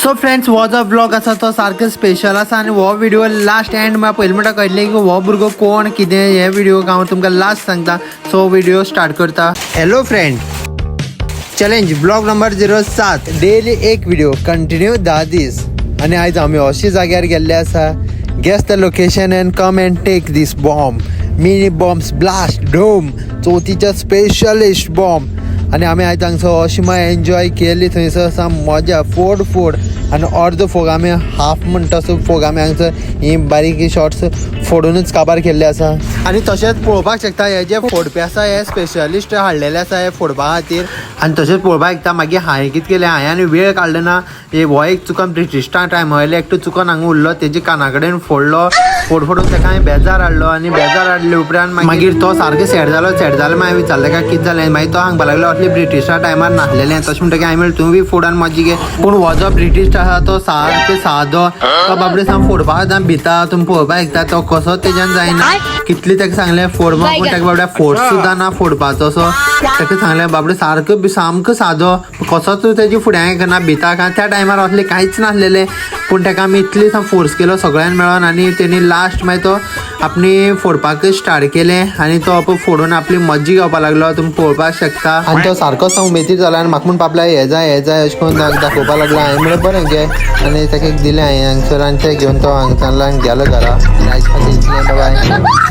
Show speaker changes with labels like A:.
A: So friends, हो जो vlog आसा तो सारको स्पेशल आसा आनी हो व्हिडिओ लास्ट एंड म्हाका पयलीं म्हणटा कळटलें की हो भुरगो कोण कितें. हे व्हिडिओ हांव तुमकां लास्ट सांगता. सो व्हिडिओ स्टार्ट करता. Hello friend, challenge vlog number 07, daily एक व्हिडिओ कंटिन्यू 10 दीस. आनी आयज आमी अशी जाग्यार गेल्ले आसा. Guess the location and come and take this bomb, mini bombs blast dome, चवथीच्या specialist bomb. आनी आमी आयज हांगसर अशी मागीर एन्जॉय केली. थंयसर साम मजा, फोड फोड आनी अर्दो फोग आमी, हाफ म्हणटा तसो फोग आमी हांगसर ही बारीक शॉर्ट्स फोडूनच काबार केल्ले आसा. आनी तशेंच पळोवपाक शकता, हे जे फोडपी आसा हे स्पेशलिस्ट हाडलेले आसा हे फोडपा खातीर. आनी तशेंच पळोवपाक शकता, मागीर हांवें कितें केलें, हांवें आनी वेळ काडलो ना. हे हो एक चुकन ब्रिटिशा टायमा वयलो एकटो चुकन हांगा उरलो. तेजे काना कडेन फोडलो. फोड फोडून ताका हांवें बेजार हाडलो आनी बेजार हाडले उपरांत मागीर तो सारको सॅड जालो. सॅड जालो, मागीर विचारलें काय कितें जालें. मागीर तो सांगपाक लागलो, असले ब्रिटिशा टायमार नासलेलें. तशें म्हणटकीर हांवें म्हणलें, तूं बी फोड आनी मजा घे. पूण हो जो ब्रिटीश आसा तो सारको सादो. तो बाबडे सामको फोडपाक आतां भिता. तुमी पळोवपाक शकता, तो कसोच तेज्यान जायना. कितले ताका सांगलें फोड म्हूण, पूण ताका बाबड्या फोर्स सुद्दां ना फोडपाचो. असो ताका सांगलें, बाबडे सारको सामको सादो, कसोच तेजे फुड्यान येना, भिता. कारण त्या टायमार असलें कांयच नासलेलें. पूण ताका आमी इतले फोर्स केलो सगळ्यान मेळोन आनी तेणी लास्ट मागीर तो आपणे फोडपाक स्टार्ट केलें आनी तो आप फोडून आपली मज्जा घेवपाक लागलो. तुमी पळोवपाक शकता. आनी तो सारकोच उमेदीर जालो आनी म्हाका म्हणपाक लागलो, हें जाय, हें जाय, अशें करून दाखोवपाक लागलो. हांवें म्हणलें, बरें घे. आनी ताका एक दिलें हांवें हांगसर आनी तें घेवन तो हांगच्यान गेलो घरा. आनी आयज खातीर इतलें. बाय.